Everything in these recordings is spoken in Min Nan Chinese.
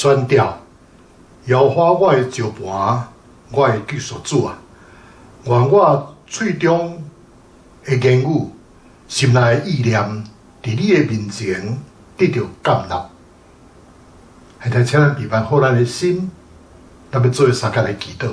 宣調，耶和華我的石磐，我的救贖主啊！願我喙中的言語，心內的意念，佇你的面前得著接納。現在請咱預備好咱的心，咱欲做相共來祈禱。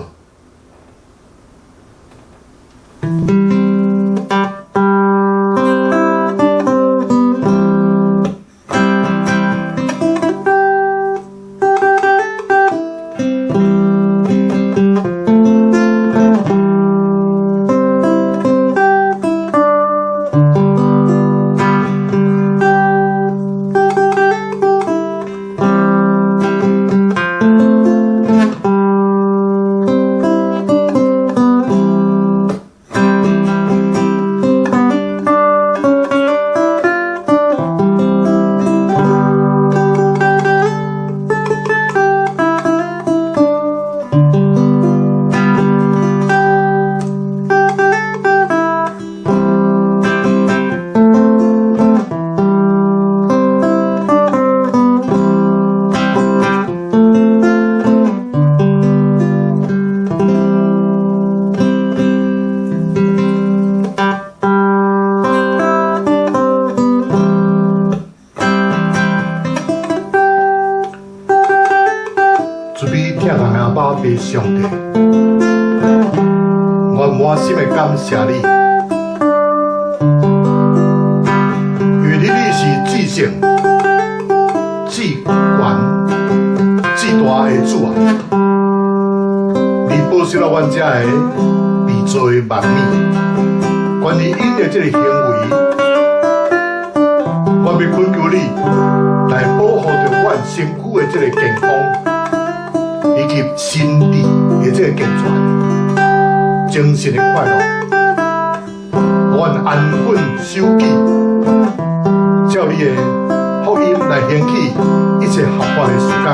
慈悲疼人的阿爸父上帝，我滿心的感謝你，因為你是至聖、至懸、至大的主啊！你保守了阮遮个被造的萬物，關於𪜶的這个行為，我欲懇求你來保護著阮身軀的這个健康，以及心智的這個健全，精神的快樂，予阮安分守己，照你的福音來興起一切合法的事工。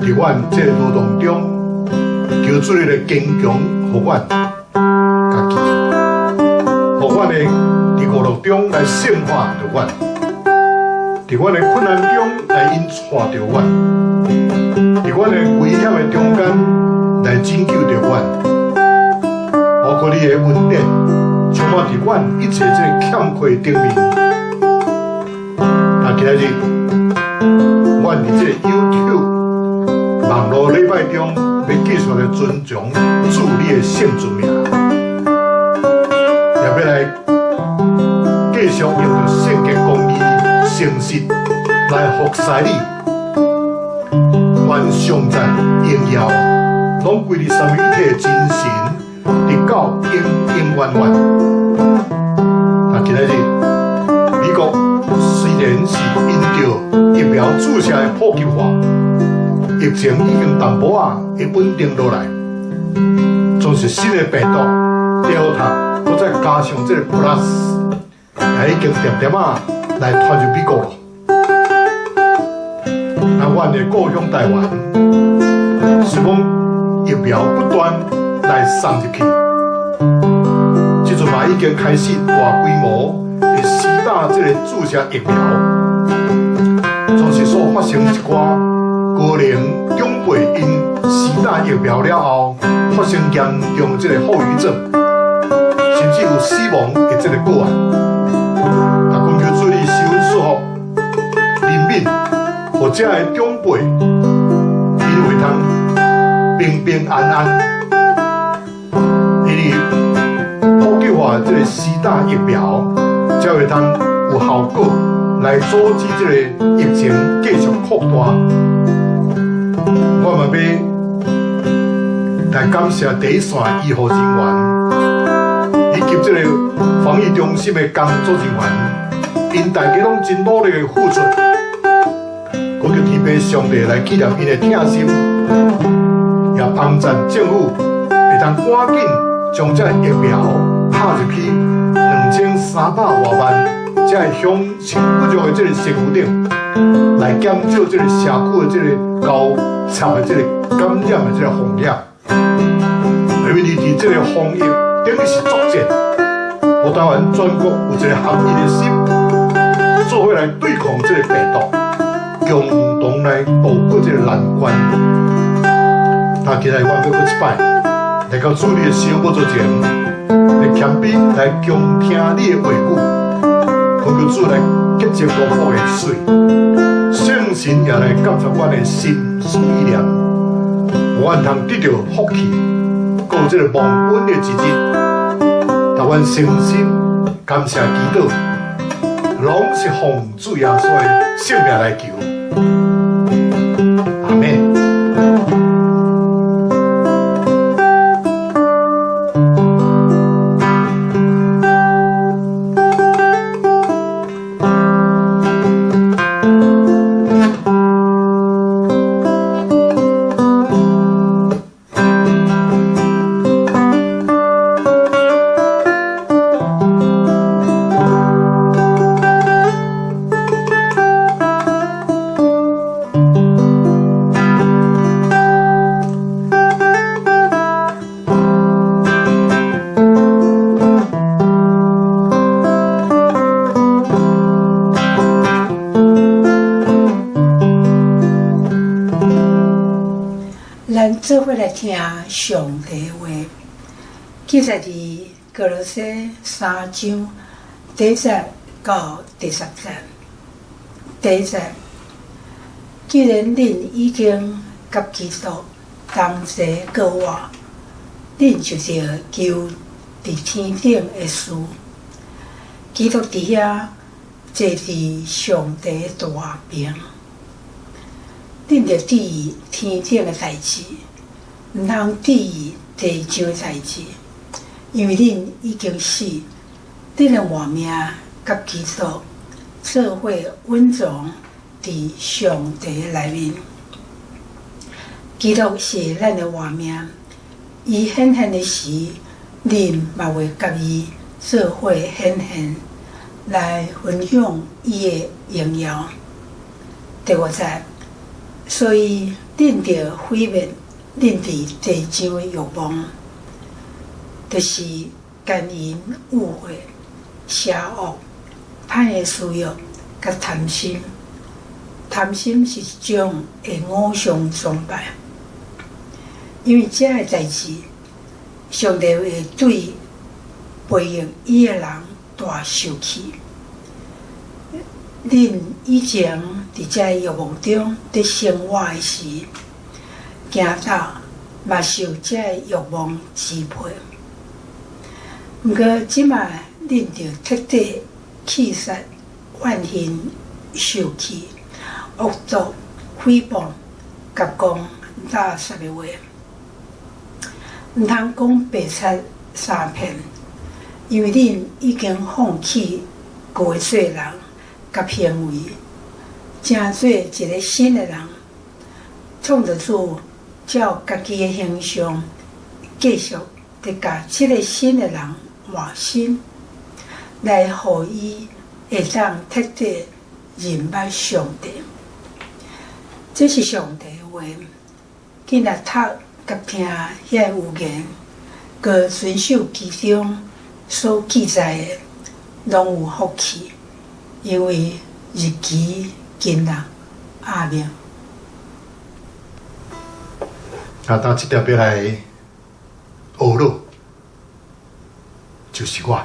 佇阮這個勞動中，求主你來堅強，予阮家己，予阮的佇娛樂中來聖化著阮。佇阮的困難中來引帶著阮，佇阮的危險的中間來拯救著阮，包括你的恩典充滿佇阮一切這個欠缺頂面。啊，今仔日，阮佇這個 YouTube 網路禮拜中，欲繼續來尊崇主你的聖尊名，也欲來繼續用著聖潔公義、誠實來服侍你，願頌讚榮耀，攏歸予三位一體的真神，直到永永遠遠。啊，今仔日美國雖然是因著疫苗注射的普及化，疫情已經淡薄仔會穩定落來，總是新的病毒 Delta，閣再加上這个 Plus，也已經恬恬仔來傳入美國囉。那阮的故鄉台灣，是講疫苗不斷來送入去，這陣嘛已經開始大規模的施打這个注射疫苗，總是所發生一寡高齡長輩𪜶施打疫苗了後，發生嚴重這个後遺症，甚至有死亡的這个個案。啊，懇求主你施恩賜福，憐憫，予遮的長輩，𪜶會通平平安安。因為普及化這个施打疫苗，才會通有效果來阻止這个疫情繼續擴大。我嘛欲來感謝第一線醫護人員，以及這个防疫中心的工作人員，𪜶大家攏真努力的付出。閣求天父上帝來紀念𪜶的疼心，也幫贊政府會當趕緊將這个疫苗拍入去2300外萬這个鄉親不足的這个身軀頂，來減少這個社區的這个交叉的這個感染的這個風險。因為你佇這個防疫等於是作戰，予台灣全國有一個合一的心，做伙來對抗這個病毒。共同來渡過這個難關。那今日我閣閣一擺來到主你的施恩寶座前，來謙卑來恭聽你的話語，懇求主來潔淨我腹的喙，聖神也來監察阮的心思意念，予阮通得著福氣，過這個蒙恩的日子，予阮誠心感謝祈禱，攏是奉主耶穌的聖名來求，阿們。咱做伙來聽上帝話，記載佇歌羅西三章第一節到第十節。第一節，既然恁已經佮基督同齊過活，恁就著求佇天頂的事。基督佇遐坐佇上帝大爿。恁著注意天頂的代誌，毋通注意地上的代誌，因為恁已經死，恁的活命佮基督做伙隱藏佇上帝內面。基督是咱的活命，伊顯現的時，恁嘛會佮伊做伙顯現，來分享伊的榮耀。第五節。所以，恁著毀滅恁佇地上的慾望，就是姦淫、污穢、邪惡、歹的私欲，佮貪心。貪心是一種的偶像崇拜，因為這个代誌，上帝會對背逆伊的人大受氣。恁以前佇這个慾望中佇生活的時，行走嘛受這个慾望支配。毋過這擺恁著徹底棄殺怨恨、受氣、惡毒、誹謗、佮講垃圾的話，毋通講白賊相騙，因為恁已經放棄舊的做人佮行為，成做一个新的人，創造主照家己的形象，繼續佇共這个新的人換新，來予伊會當徹底認捌上帝。這是上帝的話，緊來讀佮聽遐個預言，閣遵守其中所記載的，攏有福氣。因為日期近啦，阿們。啊，當這條欲來學了，就是我。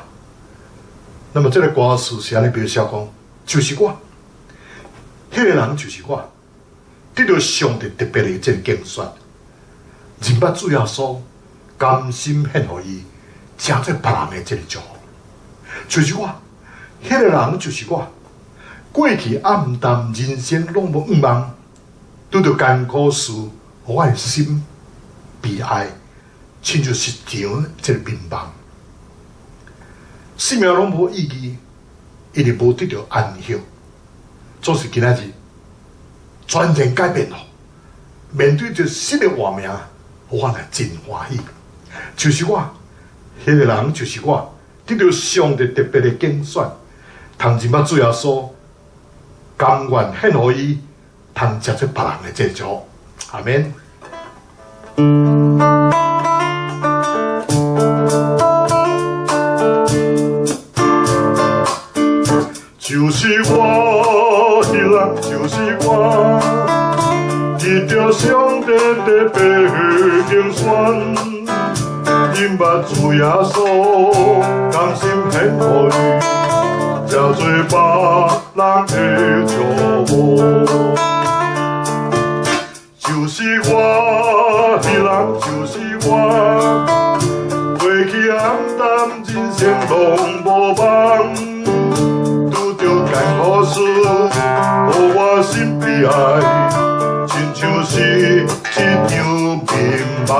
那麼這个歌詞是按呢描寫講，就是我，彼個人就是我，得著上帝特別的這个揀選，認捌主耶穌，甘心獻予伊，成做別人的這个祝福，就是我。彼个人就是我，過去暗淡人生攏無向望，拄著艱苦事，予我的心悲哀，親像失場這个眠夢，生命攏無意義，因為無得著安息。總是今仔日全然改變咯，面對著新的活命，我來真歡喜。就是我，彼个人就是我，得著上帝特別的揀選。通認捌主耶穌，甘願獻予伊，通成做別人的這祝福。阿們。就是我，彼人就是我，特別敬選，認捌主耶穌，甘心獻予伊，成做別人的祝福。就是我，彼人就是我，過去暗淡人生攏無望，拄著艱苦事，予我心悲哀，親像是一場眠夢。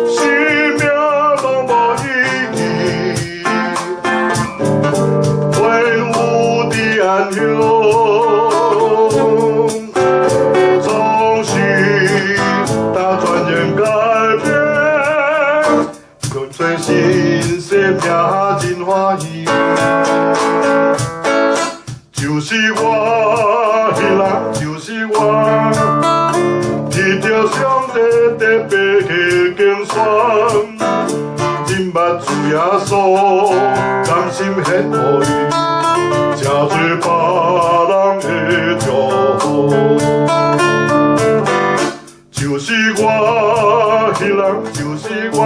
生命攏無意義，回有的安詳，總是大轉眼改變，純粹新生命真歡喜。就是我，彼人就是我，得著上帝特別的揀選，認捌主耶穌，甘心獻予伊，成做別人的祝福。就是我，彼人就是我，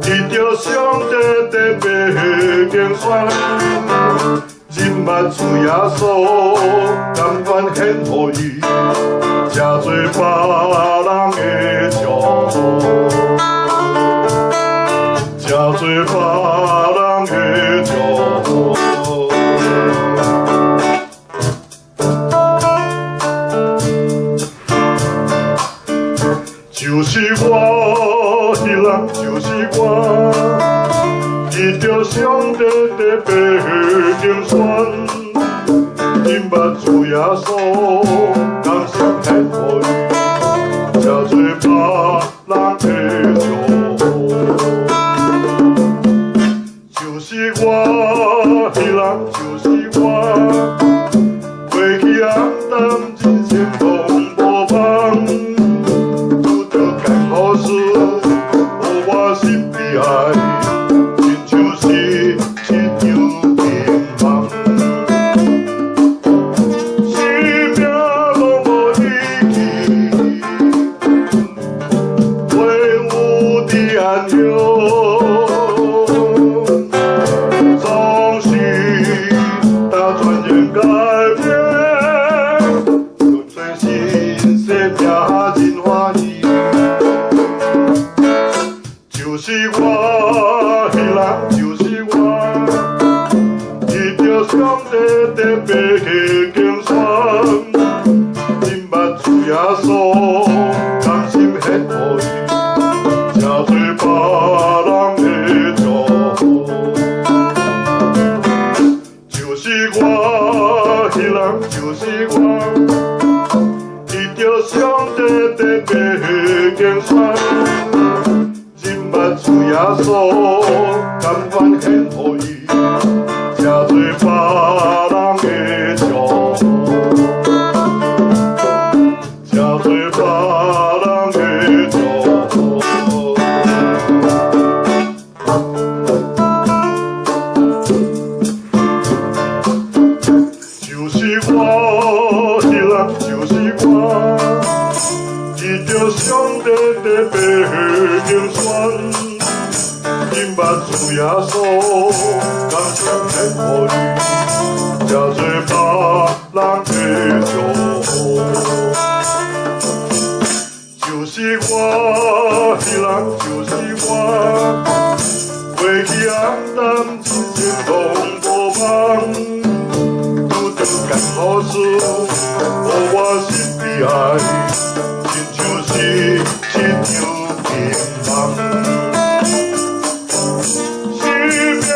得著上帝特別的揀選，認捌主耶穌，甘願獻予伊，成做別人的祝福，成做別人的祝福。就是我，彼人就是我，得著上帝特別的揀選，認捌主耶穌，甘心獻予伊，成做別人的祝福。就是我，彼人就是我，過去暗淡人生攏無望，拄著艱苦事，予我心悲哀，親像是一場眠夢。生命攏無意義，回有的安詳，總是大轉眼改變，純粹新生命真歡喜。就是我，彼人就是我，得著上帝特別的揀選，認捌主耶穌，甘心獻予伊，成做別人的祝福。就是我，彼人就是我，得著上帝特別的揀選，認捌主耶穌，甘願獻予伊，成做別人的祝福，成做別人的祝福。就是我，彼人就是我，得著上帝特別的揀選，認捌主耶穌，甘心獻予伊，成做別人的祝福。就是我，彼人就是我，過去暗淡人生攏無望，拄著艱苦事，予我心悲哀，親像是一場眠夢。生命攏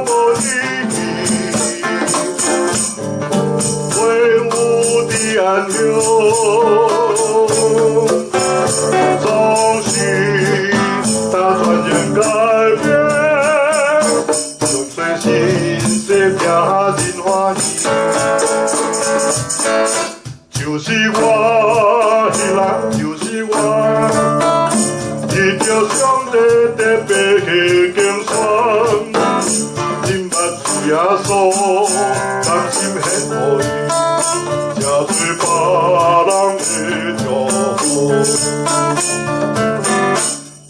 無意義，回有的安詳，總是大轉眼改變，純粹新生命真歡喜。就是我，彼人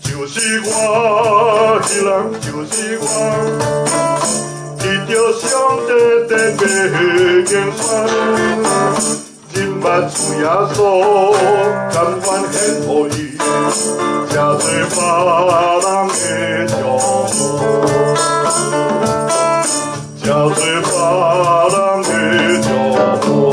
就是我，彼人就是我，得著上帝特别揀選，認捌主耶穌，甘願獻予伊，成做別人的祝福，成做別人的祝福。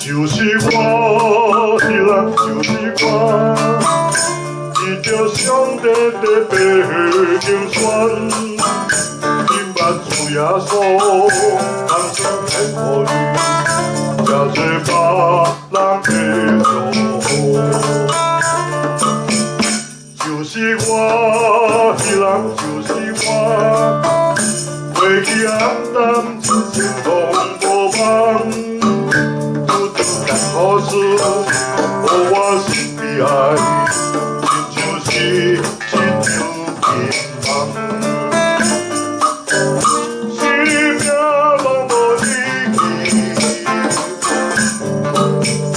就是我，彼人就是我，得著上帝特别揀選，認捌主耶穌，甘心獻予伊，成做別人的祝福。就是我，彼人就是我，过去暗淡，人生拢无望。艰苦事，予我心悲哀，亲像是一场金梦。生命拢无意义，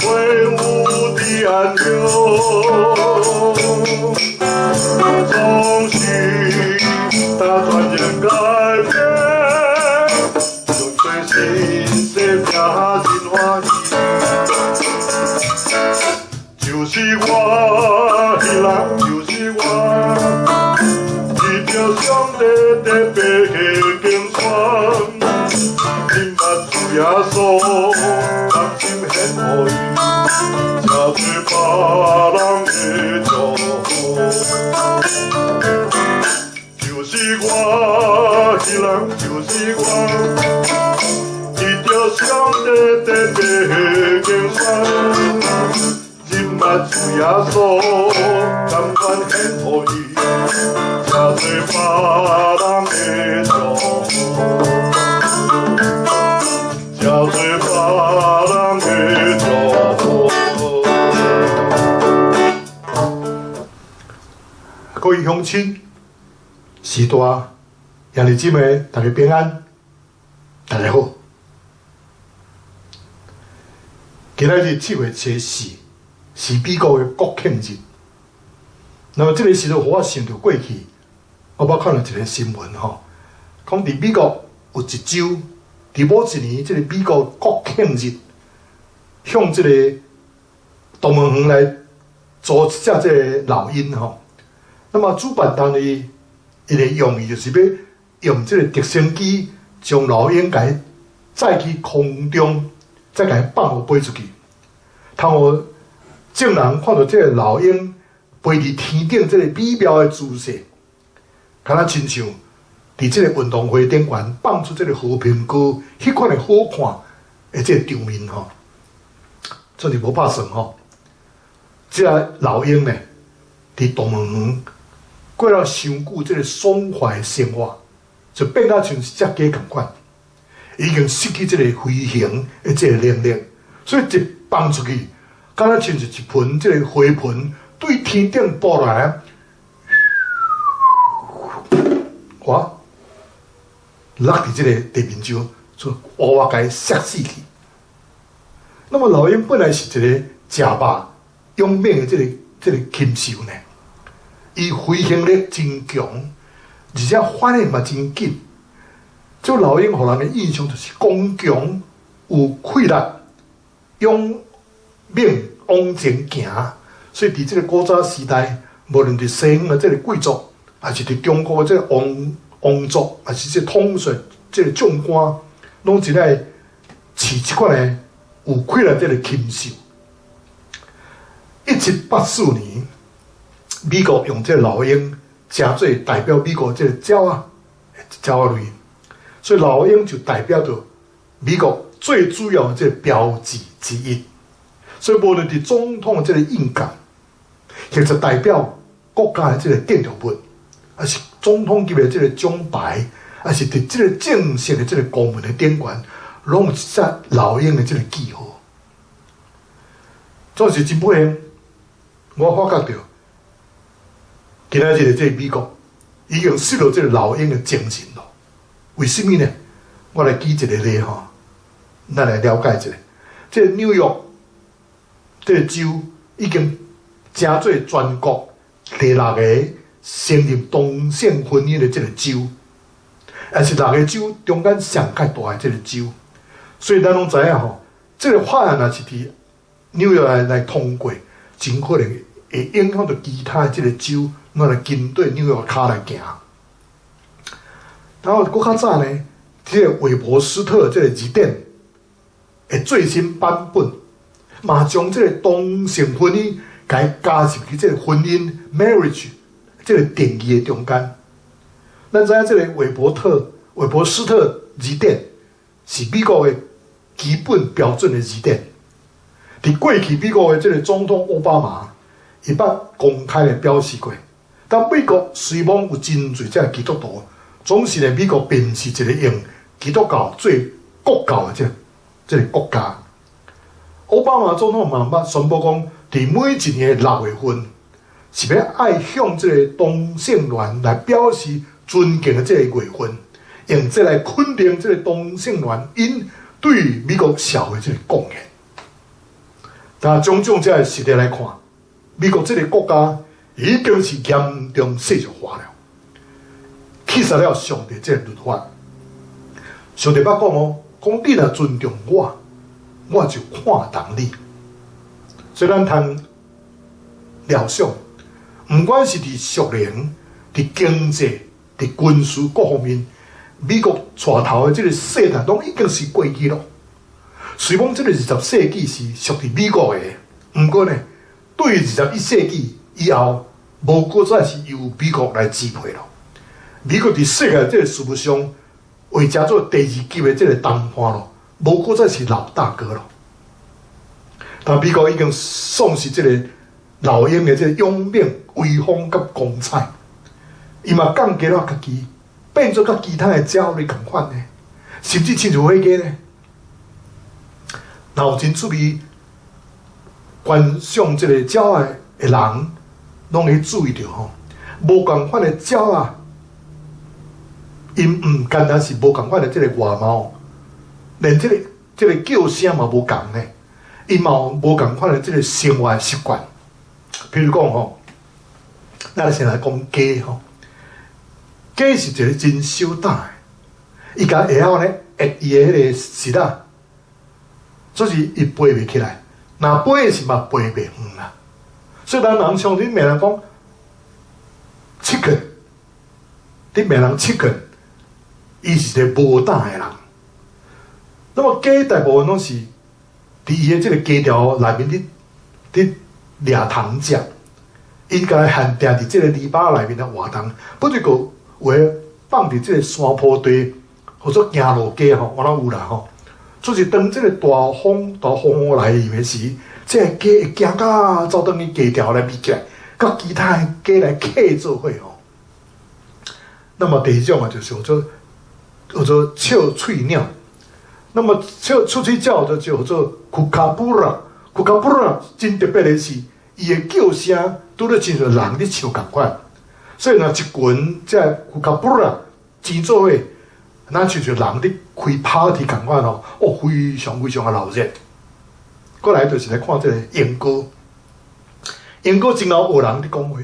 袂有伫安详，总是打转然改变，用最新生命真欢喜。就是我，彼人就是我，得著上帝特别揀選，認捌主耶穌，甘心獻予伊，成做別人的祝福。就是我，彼人就是我，得著上帝特别揀選。認捌主耶穌，甘願獻予伊，成做別人的祝福，成做別人的祝福。各位鄉親、序大、兄弟姊妹，大家平安，大家好。今仔日7月初四，是美國的國慶日。那麼這个時陣，予我想著過去，我捌看著一个新聞吼，講佇美國有一州，佇某一年這个美國國慶日，向這个動物園來租一隻這个老鷹吼。那麼主辦單位伊的用意就是欲用這个直升機將老鷹共伊載去空中，再共伊放予飛出去，通予眾人看著這个老鷹飛佇天頂，這个美妙的姿勢，敢若親像佇這个運動會頂懸放出這个和平鴿，彼款的好看的這个場面吼，真是無拍算吼。這个老鷹呢，佇動物園過了傷久，這个爽快的生活，就變甲像一隻雞仝款，已經失去這个飛行的這个能力，所以一放出去，敢若親像一盆這个花盆對天頂撥落來，哇，落佇這个地面上，就活活共伊摔死去。那麼老鷹本來是一个食肉勇猛的這个禽獸呢，伊飛行力真強，而且反應嘛真緊。這老鷹予人的印象就是剛強、有氣力、勇猛往前行。所以佇這个古早時代，無論佇西方的這个貴族，抑是佇中國的這个王族，抑是這个統帥、這个將官，攏真愛飼這款的有氣力這个禽獸。1784年，美國用這个老鷹成做代表美國這个鳥仔類，所以老鷹就代表著美國最主要的這个標誌之一。所以無論佇總統的這个印鑑，或者代表國家的這个建築物，抑是總統級的這个獎牌，抑是佇這个正式的這个公文的頂懸，攏有一隻老鷹的這个記號。總是真不幸，我發覺著，今仔日的這个美國已經失落這个老鷹的精神囉。為什麼呢？我來舉一個例吼，咱來了解一下。這個紐約這個州已經成做全國第六個承認同性婚姻的這個州，也是六個州中間上較大的這個州。所以咱攏知影吼，這個法案若是佇紐約來通過，真可能會影響著其他的這個州，攏來跟綴紐約跤來行。然後閣較早呢，這個韋伯斯特這個字典的最新版本，嘛將這個同性婚姻共加入去這個婚姻 marriage 這個定義的中間。咱知影這個韋伯斯特字典是美國的基本標準的字典。佇過去美國的這個總統奧巴馬，伊捌公開的表示過，但美國雖罔有真濟這個基督徒，總是呢，美國並毋是一個用基督教做國教的這個國家。奧巴馬總統嘛捌宣布講，佇每一年6月份，是欲愛向這個同性戀來表示尊敬的這個月份，用這來肯定這個同性戀𪜶對美國社會這個貢獻。但種種這個實例來看，美國這個國家已經是嚴重世俗化了，棄殺了上帝這個律法。上帝捌講哦，講你若尊重我，我就看重你。所以咱通料想，毋管是佇屬靈、佇經濟、佇軍事各方面，美國帶頭的這個撒旦攏已經是過去咯。雖講這個二十世紀是屬佇美國的，毋過呢，對21世紀以後，無閣再是由美國來支配咯。美國佇世界這個事務上，位成做第二級的這個談判咯，無閣再是老大哥咯。但美國已經喪失這個老鷹的這個勇猛、威風佮光彩，伊嘛降低了家己，變做佮其他的鳥類仝款呢，甚至親像火雞呢。若有真趣味觀賞這個鳥仔的人，攏會注意著吼，無仝款的鳥仔，𪜶毋單單是無仝款的這個外貌，連這個叫聲嘛無仝呢，𪜶嘛有無仝款的這個生活習慣。比如講吼，咱先來講雞吼，雞是一個真守膽的，伊共會曉呢，壓伊的彼個爍仔。就是伊飛袂起來，若飛的時嘛飛袂遠啦。所以咱人常佇罵人講，chicken，佇罵人 chicken，伊是一個無膽的人。那麼雞大部分攏是佇伊的這個雞巢內面佇掠蟲食，𪜶共限定佇這個籬笆內面的活動，不過有的放佇這個山坡地，或者行路雞吼，我攏有啦吼。就是當這個大風大風雨來的時，這個雞會驚甲走轉去雞巢來避起來，佮其他的雞來客做伙吼。那麼第二種啊，就是叫做笑喙鳥。那麼笑出喙鳥就叫做庫卡布拉，庫卡布拉真特別的是，伊的叫聲拄著親像人佇笑仝款。所以若一群這庫卡布拉齊做伙，若親像人佇開 party 仝款吼，哦，非常非常的鬧熱。過來就是來看這個鸚鵡，鸚鵡真𠢕學人佇講話，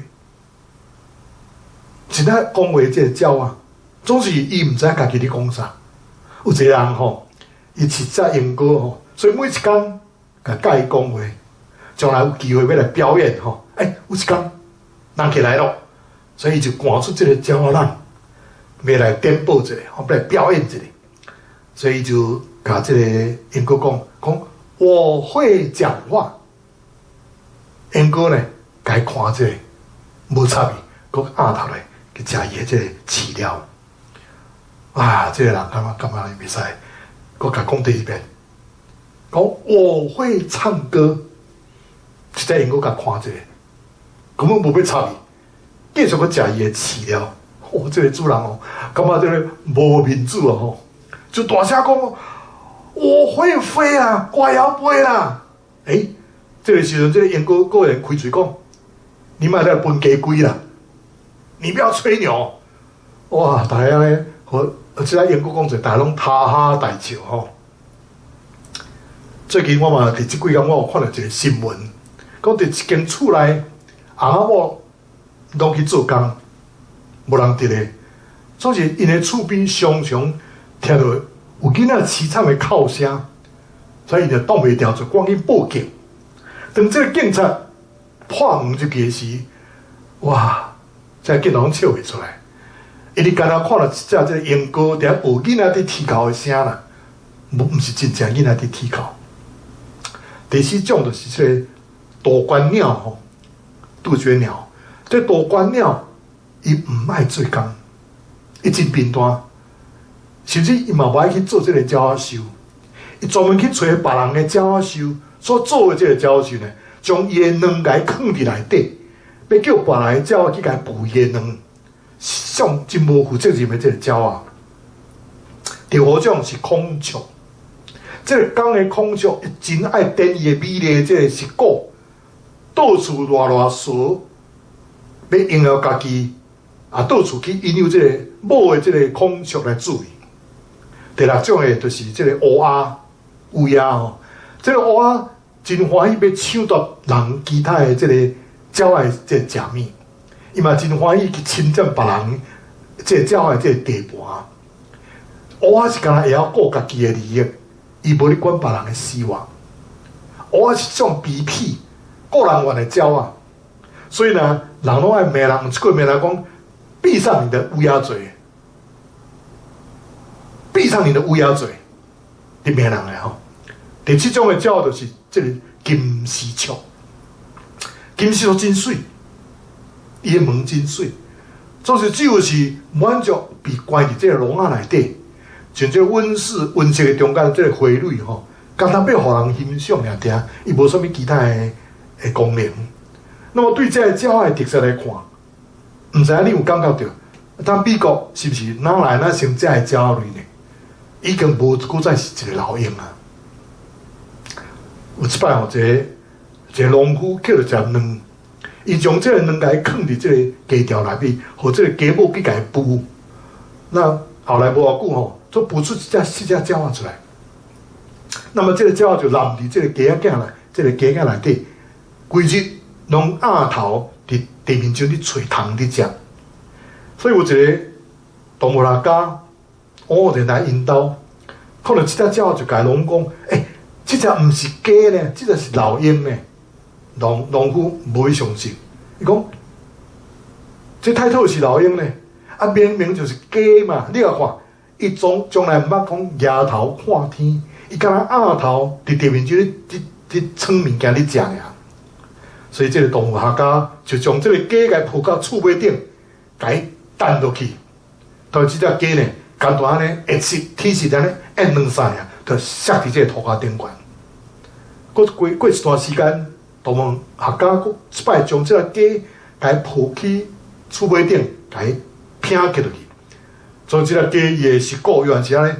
真愛講話這個鳥仔，總是伊毋知影家己佇講啥。有一個人吼，伊飼隻鸚鵡吼，所以每一工共教伊講話，將來有機會欲來表演吼，欸，有一工人起來咯，所以伊就趕出這個鳥仔人，欲來點播一下，吼，欲來表演一下，所以伊就共這個鸚鵡講講我會講話，鸚鵡呢，共伊看這個，無插伊，閣仰頭來去食伊的這個飼料。啊，這個人感覺伊袂使，閣共講第二遍，講我會唱歌，這隻鸚鵡共看這個，根本無欲插伊，繼續閣食伊的飼料。哦，這個主人哦，感覺這個無面子啊吼，就大聲講，我會飛啊，我會曉飛啦。欸，這個時陣，這個鸚鵡果然開喙講，你莫來分雞規啦，你不要吹牛。哇，大家呢，予這個英國講者，大家攏哈哈大笑吼。最近我嘛佇這幾工，我有看到一個新聞，講佇一間厝內，翁仔某攏去做工，無人佇咧，總是𪜶的厝邊常常聽著有囡仔淒慘的哭聲，所以𪜶就擋袂牢，就趕緊報警。當這個警察破門入去的時，哇！這個警察攏笑袂出來，因為敢若看著一隻這個鸚哥佇遐學囡仔佇啼哭的聲啦，無毋是真正囡仔佇啼哭。第四種就是這個杜鵑鳥吼，杜鵑鳥。這杜鵑鳥伊毋愛做工，伊真貧惰，甚至伊嘛無愛去做這個鳥仔岫，伊專門去揣別人的鳥仔岫所做的這個鳥仔岫呢，將伊的卵共伊囥佇內底，欲叫別人的鳥仔去共伊孵伊的卵，像真無負責任的這個鳥仔。第五種是孔雀。這個公的孔雀，伊真愛展伊的美麗這個翼骨，到處亂亂踅，欲榮耀家己，啊，到處去引誘這個母的這個孔雀來注意。第六種的就是這個烏鴉，烏鴉吼，這個烏鴉真歡喜欲搶奪人其他的這個鳥仔的這個食物，伊嘛真歡喜去侵佔別人這個鳥仔的這個地盤。烏鴉是干焦會曉顧家己的利益。伊無咧管別人的死活，烏鴉是種卑鄙、顧人怨的鳥仔，所以呢，人攏愛罵人，有一句罵人講：閉上你的烏鴉嘴，閉上你的烏鴉嘴，佇罵人的吼。第七種的鳥就是這個金絲雀，金絲雀真媠，伊的毛真媠，總是只有是滿足被關佇這個籠仔內底。像這個溫室溫室的中間這個花蕊吼，敢若欲予人欣賞爾爾，伊無啥物其他的的功能。那麼對這個鳥仔的特色來看，毋知影你有感覺著？當美國是毋是哪來哪成這個鳥仔類呢？已經無閣再是一個老鷹啊！有一擺吼，一個一個農夫抾著一隻卵，伊將這個卵共伊囥佇這個雞巢內面，予這個雞母去共伊孵。那後來無偌久吼，就孵出一隻四隻鳥仔出來。那麼這個鳥仔就躡佇這個雞仔囝內，這個雞仔內底，規日攏仰頭佇地面上咧揣蟲佇食。所以有一個動物學家，偶然來𪜶兜，看著這隻鳥就共伊攏講：欸，這隻毋是雞呢，這隻是老鷹呢。農農夫無去相信，伊講：這太套是老鷹呢，啊明明就是雞嘛！你來看，伊從從來毋捌講舉頭看天，伊敢若仰頭佇地面上咧佇佇藏物件咧食爾。所以這個動物學家就將這個雞共抱到厝尾頂，共伊擲落去。但是這隻雞呢，簡單按呢，會食鐵實按呢，按兩三下，就摔佇這個塗跤頂懸。閣過過一段時間，動物學家閣一擺將這隻雞共伊抱去厝尾頂，共伊拚起落去。所以這隻雞伊的翼骨猶原是按呢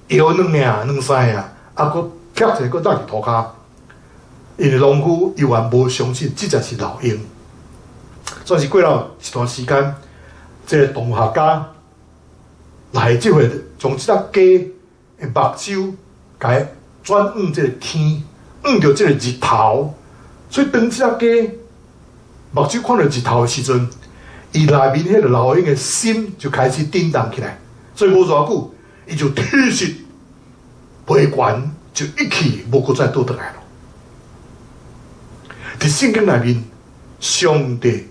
搖兩下、兩三下，啊，閣徛一下，閣落去塗跤。因為農夫猶原無相信這隻是老鷹。算是過了一段時間，這個動物學家來這回將這隻雞的目睭共伊轉向這個天，向著這個日頭。所以當這隻雞目睭看著日頭的時陣，伊內面彼個老鷹的心就開始震動起來。所以無偌久，伊就鐵實飛懸，就一去無閣再倒轉來了。佇聖經內面，上帝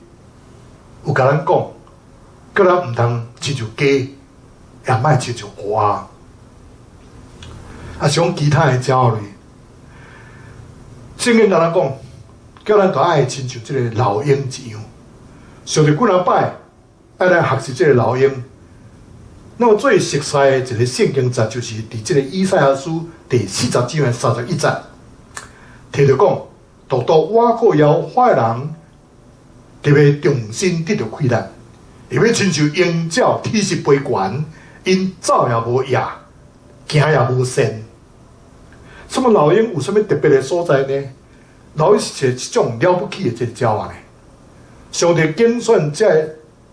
有共咱講，叫咱毋通親像雞，也莫親像烏鴉。啊，像其他的鳥類，聖經共咱講，叫咱都愛親像這個老鷹一樣。上帝幾若擺愛咱學習這個老鷹。那麼最熟悉的一個聖經節，就是佇這個以賽亞書第40章的31節，提著講，獨獨倚靠耶和華的人，特別重新得著氣力，會欲親像鷹鳥鐵實飛懸，𪜶走也無掖，行也無跣。什麼老鷹有啥物特別的所在呢？老鷹是一種了不起的這個鳥仔呢。上帝揀選這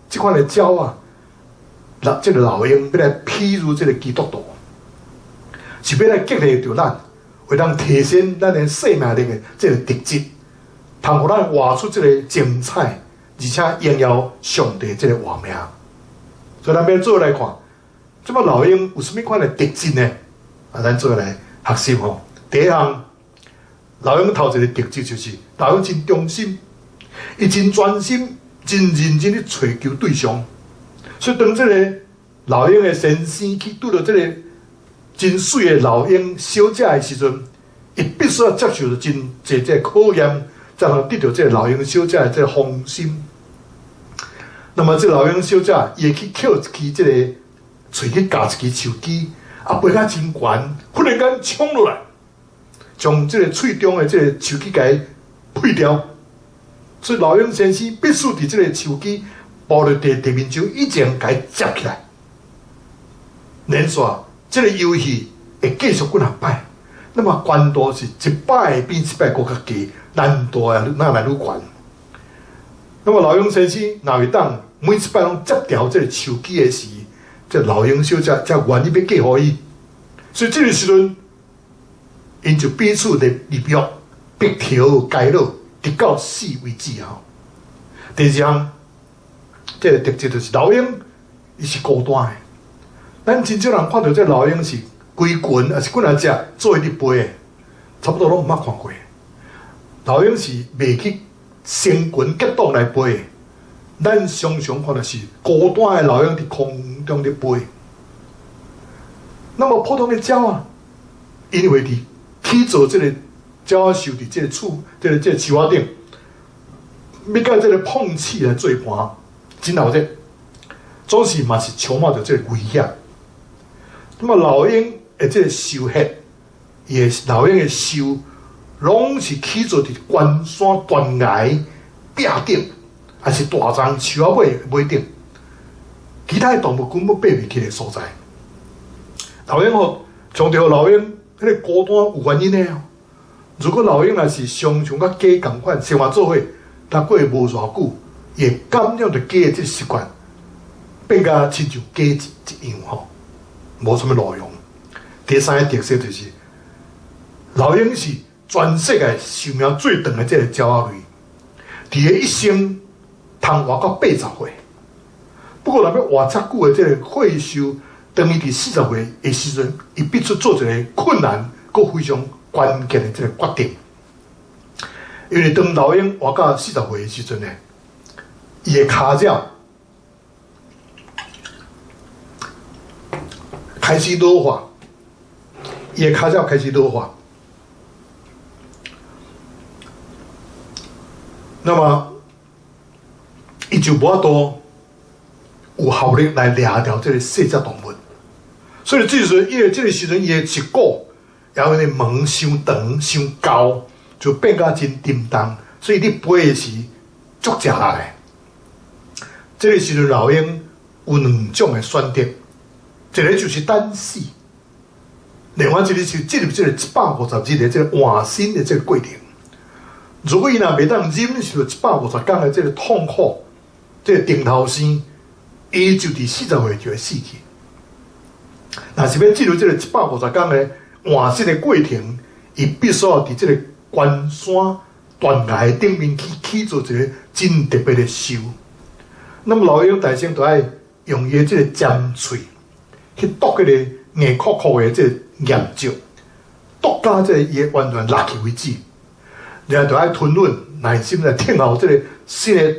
這款的鳥仔，老這個老鷹欲來譬喻這個基督徒，是欲來激勵著咱，會當提升咱的生命力的這個特質，通予咱活出這個精彩，而且榮耀上帝這個活名。所以咱欲做來看，這擺老鷹有啥物款的特質呢？啊，咱做來學習吼。第一項，老鷹頭一個特質就是老鷹真忠心，伊真專心、真認真咧揣求對象。所以當這個老鷹的先生去拄著這個真媠的老鷹小姐的時陣，伊必須要接受真濟這個考驗，才能得著這個老鷹小姐的這個芳心。那麼這老鷹小姐，伊會去抾一支這個喙去咬一支樹枝，啊，飛甲真懸，忽然間衝落來，將這個喙中的這個樹枝共呸掉。所以老鷹先生必須佇這個樹枝暴落地地面上以前，共伊接起來。連續這個遊戲會繼續幾若擺，那麼懸度是一擺比一擺閣較低，難度也愈來愈懸。那麼老鷹先生若會當每一擺攏接牢這個樹枝的時，這老鷹小姐才願意欲嫁予伊。所以這個時陣，𪜶就彼此咧立約，白頭偕老，直到死為止啊！第二項，這個特質就是老鷹，伊是孤單的。咱真少人看著這老鷹是規群，抑是幾若隻做伙佇飛的，差不多攏毋捌看過。老鷹是袂去成群結黨來飛的，咱常常看著是孤單的老鷹佇空中咧飛。那麼普通的鳥仔，𪜶會佇起做這個鳥仔獸佇這個厝，這個樹仔頂，欲佮這個碰刺來做伴，真鬧熱，總是嘛是充滿著這個危險。那麼老鷹的這個巢穴，伊的老鷹的巢，攏是起做佇懸山斷崖壁頂，抑是大樟樹仔尾尾頂，其他的動物根本爬袂去的所在。老鷹吼，強調老鷹彼個孤單有原因的哦。如果老鷹若是常常佮雞仝款生活做伙，但過無偌久，伊會感染著雞的這個習慣，變甲親像雞一樣吼，無啥物路用。第三個特色就是，老鷹是全世界壽命最長的這個鳥仔類，佇伊一生通活到80歲。不過，若欲活遮久的這個歲數，當伊佇40歲的時陣，伊必須做一個困難、閣非常關鍵的這個決定。因為當老鷹活到四十歲的時陣呢，伊的跤爪開始老化，伊的跤爪開始老化。那麼，伊就無法度有效力來掠著這個細隻動物。所以，這時陣，伊的這個時陣，伊的舌骨也因為毛傷長、傷厚，就變甲真沉重。所以，你飛的時足食力的。這個時陣，老鷹有兩種的選擇，一個就是等死，另外一個是進入這個150日的這個換身的這個過程。如果伊若袂當忍受150天的這個痛苦，這個頂頭生，伊就佇40歲就會死去。若是欲進入這個150天的換身的過程，伊必須要佇這個懸山斷崖頂面去起做一個真特別的獸。那麼老鷹大聖就愛用伊的這個尖喙去啄彼個硬殼殼的這個岩石，啄到這個伊會完全落去為止。然後就愛吞忍，耐心來等候這個新的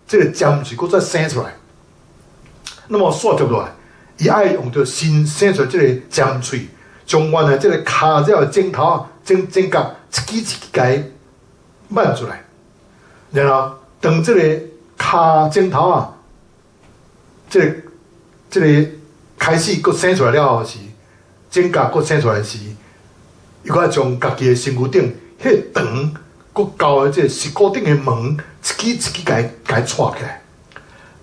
這個尖喙閣再生出來。那麼煞接落來，伊愛用著新生出來這個尖喙，將原來這個跤爪的指頭仔、指指甲一支一支共伊挽出來。然後當這個跤指頭仔，這個開始閣生出來了後時，指甲閣生出來時，伊閣愛將家己的身軀頂彼個長閣厚的這個舌骨頂的毛，一支一支共伊共伊掣起來，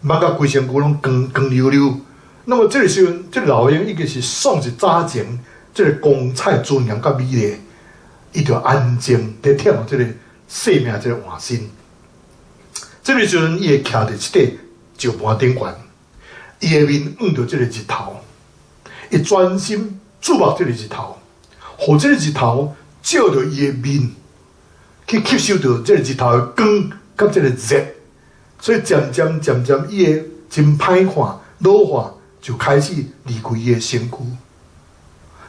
挽甲規身軀攏光光溜溜。那麼這個時陣，這個老鷹已經是喪失早前這個光彩尊嚴佮美麗，伊就安靜佇等候這個生命這個換身。這個時陣，伊會徛佇這塊石盤頂懸，伊的面向著這个日頭，伊專心注目這个日頭，予這個日頭照著伊的面，去吸收著這個日頭的光佮這個熱，所以漸漸漸漸，伊的真歹看老化就開始離開伊的身軀。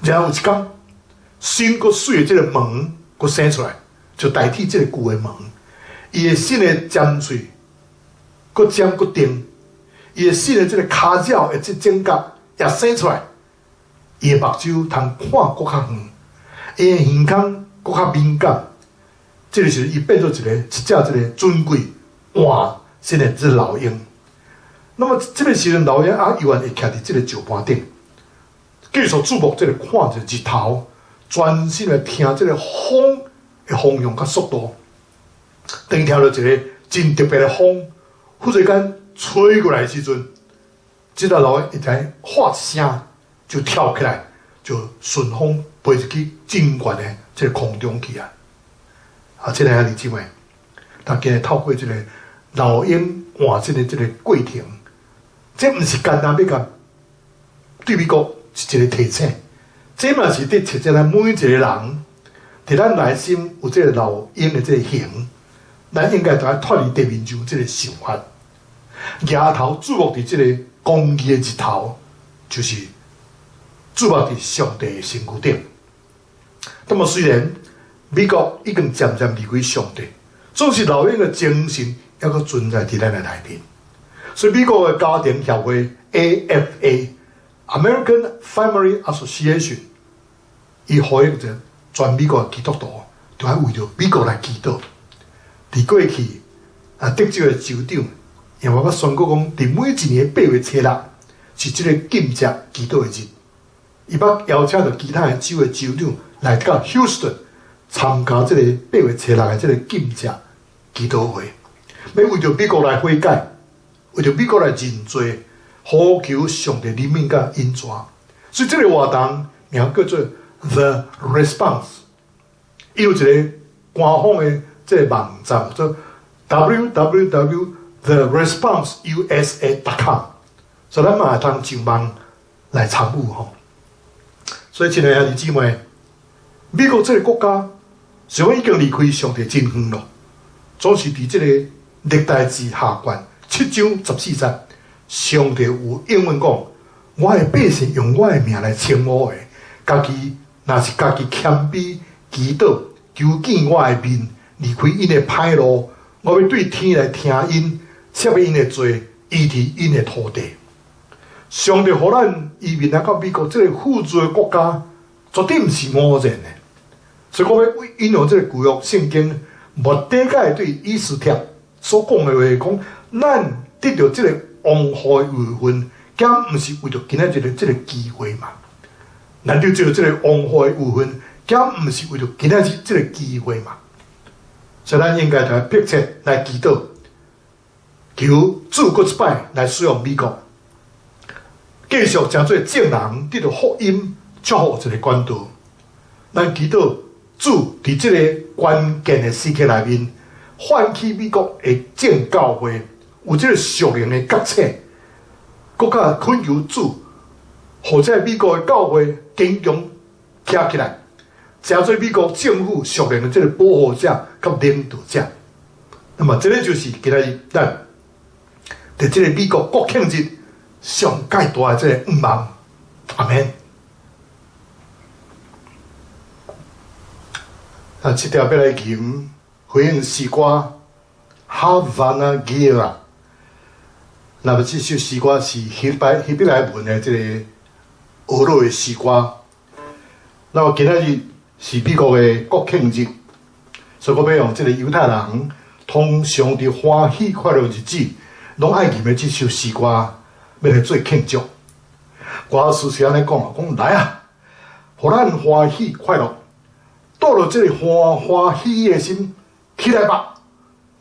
然後有一工，新閣媠的這個毛閣生出來，就代替這個舊的毛。伊的新的尖喙閣尖閣長，伊的新的這個跤爪的這指甲也生出來，伊的目睭通看閣較遠，伊的耳孔閣較敏感。這個時陣，伊變做一隻這個尊貴換新的這老鷹。那麼這個時陣，老鷹啊，猶原會徛佇這個石盤頂，繼續注目這個看著日頭，專心來聽這個風的方向佮速度。當聽著一個真特別的風，忽然間吹過來的時陣，這隻老鷹一知嘩一聲就跳起來，就順風飛入去真懸的這個空中去啊！啊，親愛的兄弟姊妹，咱今日透過這個老鷹換新的這個過程，這毋是簡單欲共對美國是一個提醒，這嘛是佇提醒咱每一個人，佇咱內心有這個老鷹的這個形，咱應該著愛脫離地面上這個想法，額頭注目佇這個公義的日頭，就是注目佇上帝的身軀頂。那麼雖然美國已經漸漸離開上帝，總是老鷹的精神猶閣存在佇咱的內面。所以美國的家庭協會 AFA American Family Association，伊呼籲著全美國的基督徒，著愛為著美國來祈禱。佇過去啊，德州的州長也捌宣告講，佇每一年八月初六是這個禁食祈禱的日。伊捌邀請著其他的州的州長來到休斯頓參加這個八月初六的這個禁食祈禱會，欲為著美國來悔改，為著美國來認罪，呼求上帝憐憫佮恩慈。所以這個活動名叫做 The Response，伊有一個官方的這個網站，叫做 www.theresponseusa.com，所以咱嘛會通上網來參與吼。所以，親愛的兄弟姊妹，美國這個國家，雖然已經離開上帝真遠咯，總是佇這個歷代志下卷7章14節，上帝有應允講：我的百姓用我的名來稱呼的，家己若是家己謙卑祈禱，求見我的面，離開𪜶的歹路，我欲對天來聽𪜶，赦免𪜶的罪，醫治𪜶的土地。上帝予咱移民來到美國這個富足的國家，絕對毋是偶然的。所以我欲引用這個舊約聖經，末底改對以斯帖所講的話，講咱得著這個王后的位份，敢毋是為著今仔日的這個機會嘛？咱得著這個王后的位份，敢毋是為著今仔日這個機會嘛？所以咱應該著愛迫切來祈禱，求主閣一擺來使用美國，繼續成做眾人得著福音祝福一個管道。咱祈禱主佇這個關鍵的時刻內面，喚起美國的眾教會有這個屬靈的覺醒，閣較懇求主，予這個美國的教會堅強徛起來，成做美國政府屬靈的這個保護者佮領導者。那麼，這個就是今仔日咱佇這個美國國慶日上蓋大的這個願望。阿們。啊，這條欲來吟回應詩歌《Hava Nagila》。那麼這首詩歌是希伯來文的這個俄羅的詩歌。那麼今仔日是美國的國慶日，所以我欲用這個猶太人通常佇歡喜快樂日子，攏愛吟的這首詩歌，欲來做慶祝。歌詞是按呢講，講來啊，予咱歡喜快樂。帶著這個歡歡喜喜的心起來吧，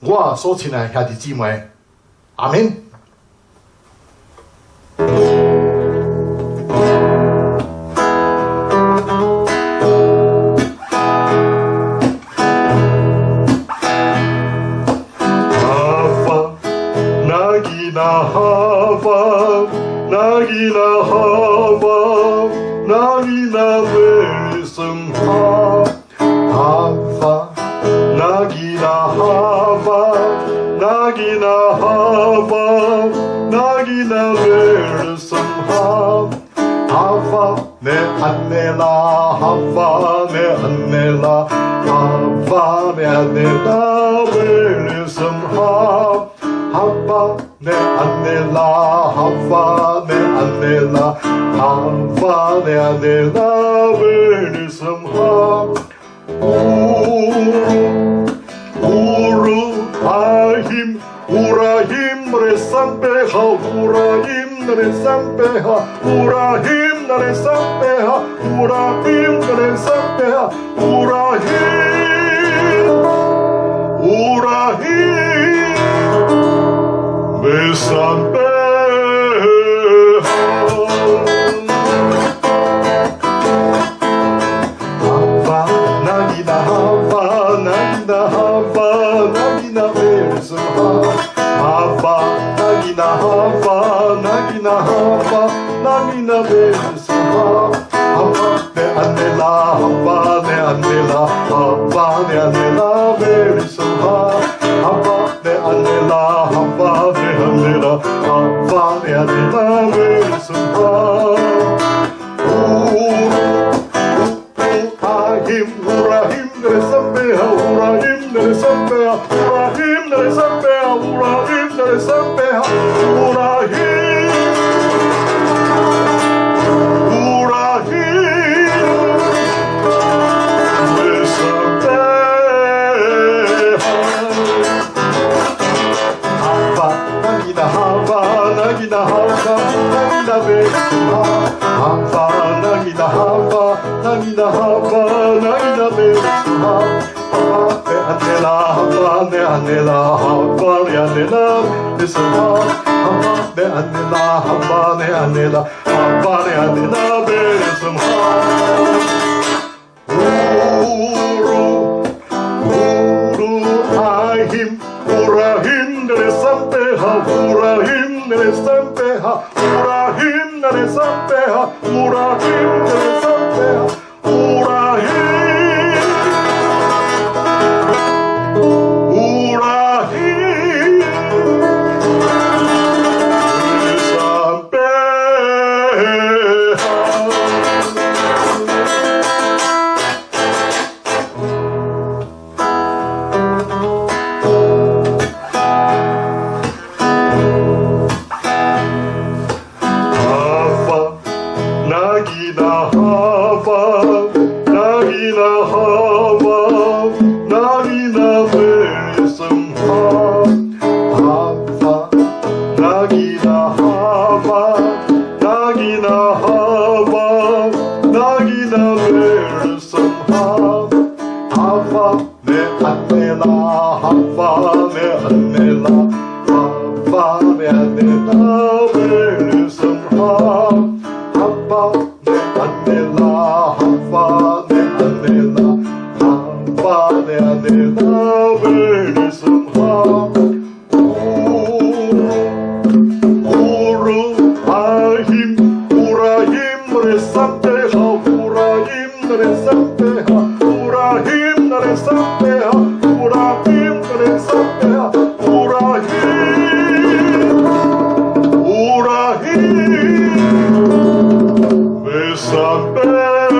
我所親愛的兄弟姊妹，阿們。 Hava Nagila Hava 呢安內拉哈巴呢安內拉哈巴呢安內拉為什麼哈巴呢安內拉哈巴呢安內拉哈巴呢安內拉為什麼烏魯阿希烏拉希姆勒桑貝哈烏拉希姆勒桑貝哈烏拉希姆勒桑貝哈烏拉希姆勒桑貝哈烏拉希烏拉希姆桑貝哈。哈巴那吉那哈巴那吉那哈巴那吉那贝什哈。哈巴那吉那哈巴那吉那哈巴那吉那贝什哈。哈巴呢安内拉哈巴呢安內拉哈巴呢安內拉貝什哈。哈巴呢安內拉哈巴呢安內拉哈巴呢安內拉貝什哈。烏魯阿希烏拉希姆桑貝哈烏拉希姆桑貝哈烏拉希姆桑貝哈烏拉希姆桑貝哈烏拉希烏拉希姆桑貝哈。哈巴那吉那哈巴那吉那哈巴那吉那貝哈。哈巴那吉那哈巴那吉那哈巴那吉那貝哈。哈巴呢安內拉哈巴呢安內拉哈巴呢安內拉貝什哈。哈巴呢安內拉哈巴呢安內拉哈巴呢安內拉貝什哈。烏魯烏魯阿希烏拉希姆桑貝哈烏拉希姆桑貝哈烏拉希姆桑貝哈烏拉希姆桑貝哈烏拉希烏拉希桑貝哈。哈巴那吉那哈巴那吉那哈巴那吉那貝什哈。哈巴那吉那哈巴那吉那哈巴那吉那貝什哈。哈巴呢安內拉哈巴呢安內拉哈巴呢安內拉貝什哈。哈巴呢安內拉哈巴呢安內拉哈巴呢安內拉貝什哈。烏魯烏魯阿希烏拉希姆桑貝哈烏拉希姆桑貝哈烏拉希姆桑貝哈烏拉希姆桑貝哈烏拉希烏拉希姆桑貝哈。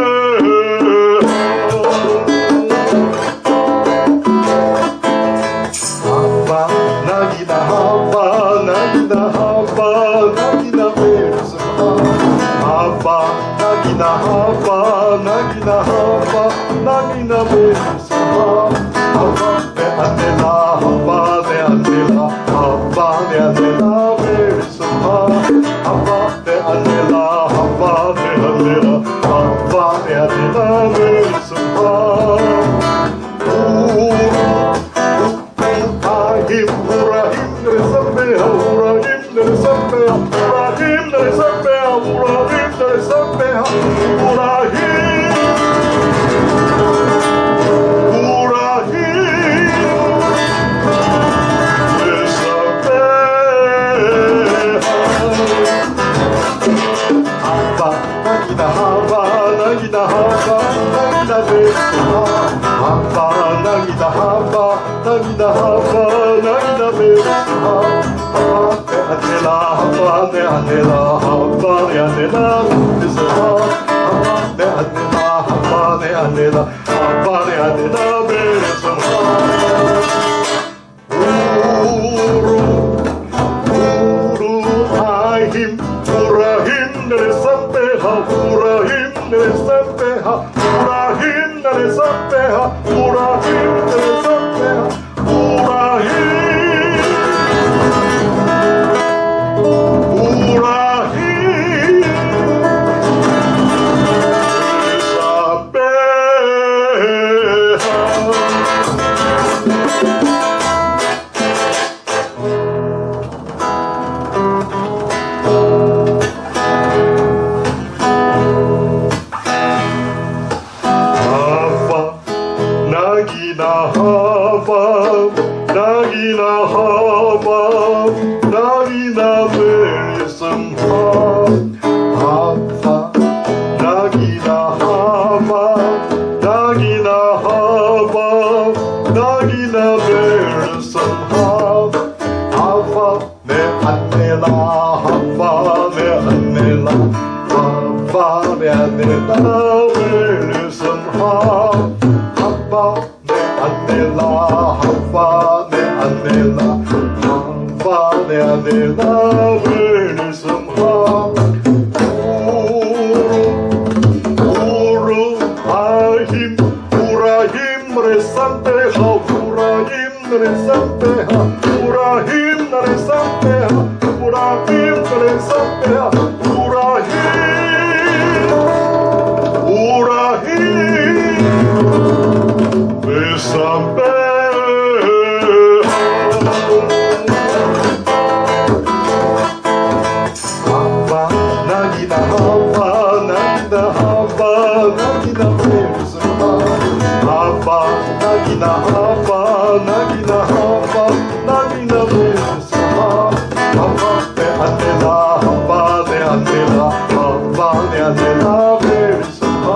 哈巴那吉那哈巴那吉那哈巴那吉那貝什哈。哈巴那吉那哈巴那吉那哈巴那吉那貝什哈。哈巴呢安內拉哈巴呢安內拉哈巴呢安內拉貝什哈。哈巴呢安內拉哈巴呢安內拉哈巴呢安內拉貝什哈。烏魯阿希烏拉希姆桑貝哈烏拉希姆桑貝哈烏拉希姆桑貝哈烏拉希姆桑貝哈烏拉希烏拉希姆桑貝哈。哈巴那吉那哈巴那吉那哈巴那吉那貝什哈。哈巴那吉那哈巴那吉那哈巴那吉那貝什哈。哈巴呢安內拉哈巴呢安內拉哈巴呢安內拉貝什哈。哈安內拉，哈巴內安內拉，哈巴內安內拉貝森哈。烏魯烏魯阿希烏拉希那里三貝哈，烏拉希那里三貝哈，烏拉希那里三貝哈，烏拉希那里三貝哈，烏拉希。烏拉希三貝哈。阿法那吉那哈巴，那吉那哈巴，那吉那贝森哈。阿法那吉那哈巴，那吉那哈巴，那吉那贝森哈。阿法内安内拉，哈巴内安内拉，哈巴内安内拉贝森哈。哈巴内安内拉，哈巴内安内拉，哈巴内安内拉贝森哈。乌鲁乌鲁阿希乌拉希姆嘞三贝哈，乌拉希姆嘞三贝哈，乌拉希姆嘞三贝哈，乌拉希姆嘞三贝哈，乌拉希，乌拉希贝三贝哈。阿巴那吉那哈巴那吉那哈巴那吉那贝森哈，阿巴那吉那哈巴那吉那哈巴那吉那贝森哈，阿巴内安内拉，哈巴内安内拉，哈巴内安内拉贝森哈，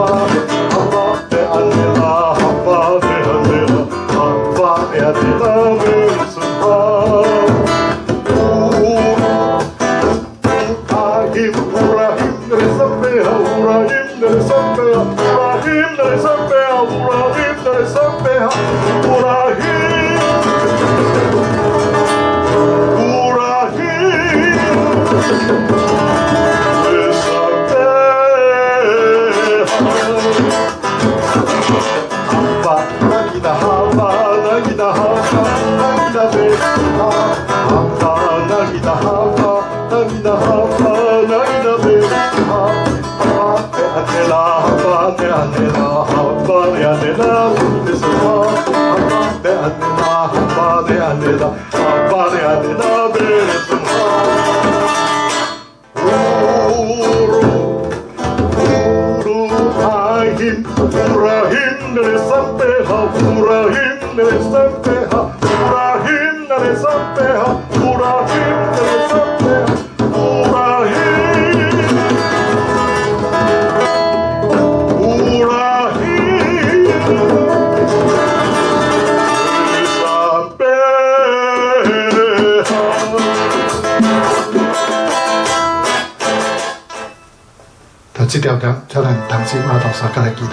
阿巴内安内拉，哈巴内安内拉，哈巴内安内拉贝森哈。乌阿希乌拉希那里三贝哈，乌拉希那里三贝哈，乌拉希那里三贝哈，乌拉希那里三贝哈，乌拉希，乌拉希三贝哈。阿巴那吉那哈巴那吉那哈巴那吉那贝哈，阿巴那吉那哈巴那吉那哈巴那吉那贝哈，阿巴内安内拉，哈巴内安内拉，哈巴内安内拉贝森哈，阿巴内安内拉，哈巴内安内拉，哈巴内安内拉贝森哈。乌鲁乌鲁阿希乌拉希那里三贝哈，乌拉希那里三贝哈，乌拉希那里三贝哈，乌拉希那里三贝哈，乌拉希，乌拉希三贝哈。头這條條，請咱同心阿頭相共來祈禱。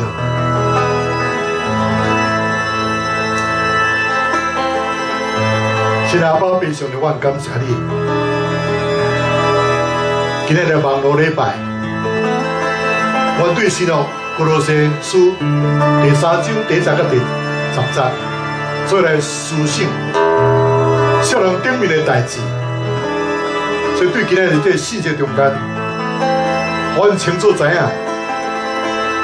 親愛的阿爸父上帝，我很感謝你。今日來網路禮拜，我對新約歌羅西書第三章第一節到第10節，做來思想少年頂面的代誌。所以對今日這個信息中間，予阮清楚知影，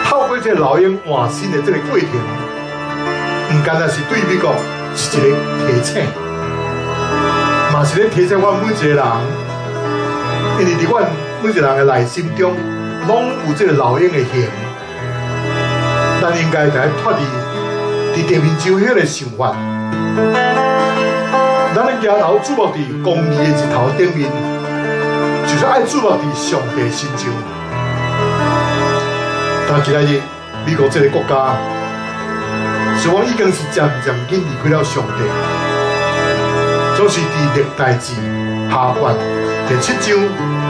透過這個老鷹換新的這個過程，毋干焦是對美國是一個提醒，嘛是咧提醒阮每一個人，因為佇阮每一個人的內心中，攏有這個老鷹的形，咱應該來脫離佇地面上彼個想法，咱的舉頭注目佇公義的日頭頂面，就是愛注目佇上帝身上。但今仔日美國這個國家，是講已經是漸漸緊離開了上帝，總是佇歷代志下卷第7章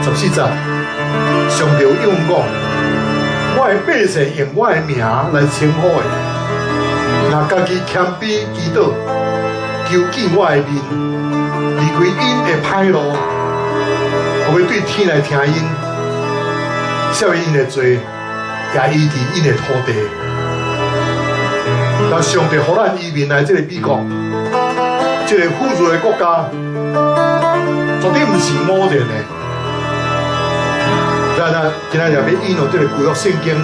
14節，上帝有應允講，我的百姓用我的名來稱呼的，若家己謙卑祈禱，求見我的面，離開𪜶的歹路，我欲對天來聽𪜶，赦免𪜶的罪，也醫治𪜶的土地。但上帝予咱移民來這個美國，這個富裕的國家，絕對毋是偶然的。咱啊，今仔日欲引用這個舊約聖經，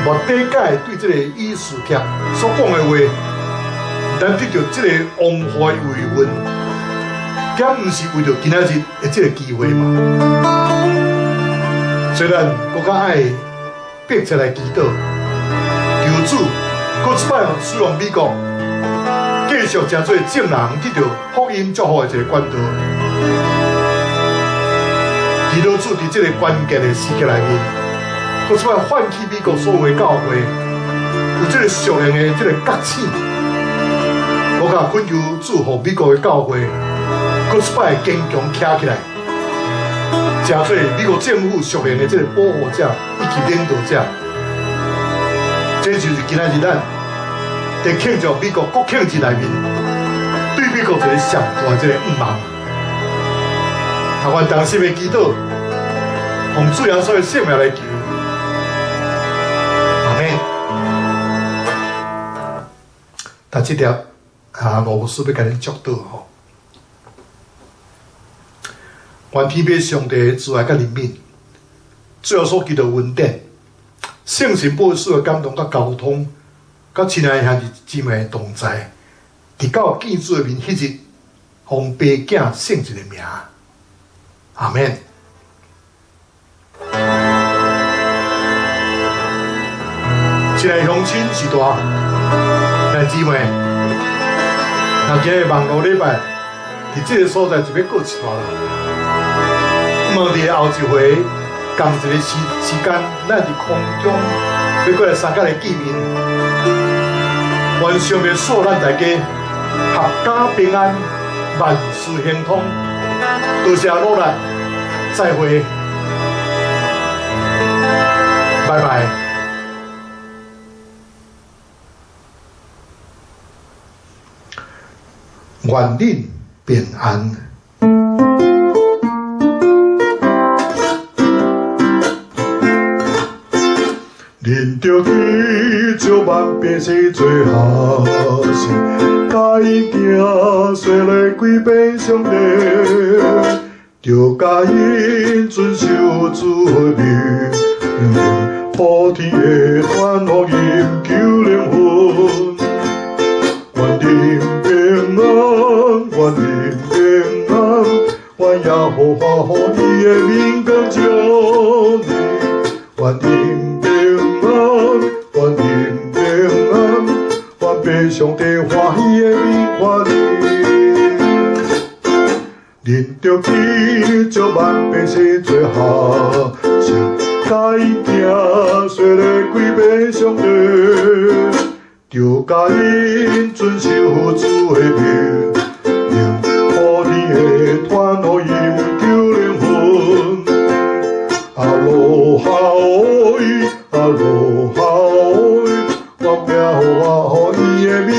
末底改對這個以斯帖所講的話，咱得著這個王后的位份，敢毋是為著今仔日的這個機會嘛？所以咱閣較愛迫切來祈禱，求主閣一擺使用美國，繼續成做眾人得著福音祝福的一個管道。祈禱主佇這個關鍵的時刻內面，閣一擺喚起美國所有的教會，有這個屬靈的這個覺醒。閣較懇求主予美國的教會，閣一擺堅強徛起來，成做美國政府屬靈的這個保護者以及領導者。這就是今仔日咱佇慶祝美國國慶節內面，對美國一個上大的這個願望。台灣同心的祈禱，奉主耶穌的聖名來求，阿們。但這條啊，羅牧師欲共恁祝禱吼，願天父上帝慈愛佮憐憫，主耶穌基督恩典，聖神保惠師的感動佮交通，佮親愛兄弟姊妹同在，直到見主的面彼日，奉爸囝聖神的名，阿們。親愛鄉親序大，兄弟姊妹，那今日網路禮拜，佇這個所在就欲告一段落。毋望佇後一回仝一个時間，咱佇空中欲閣來相佮來見面。願上帝賜咱大家闔家平安，萬事亨通。多謝努力，再會，拜拜。願恁平安。恁著去招萬百姓做學生，教𪜶行洗禮歸變上帝，著教𪜶遵守主的命令，普天的傳福音救靈魂。願恁平安，願恁平安，願耶和華予伊的面光照你，願恁平安，願恁平安，願父上帝歡喜的面看你。恁著去招萬百姓做學生，教𪜶行洗禮歸變上帝，著教𪜶遵守主的命令，普天的傳福音救靈魂。阿羅哈喂，阿羅哈喂，願耶和華予伊的面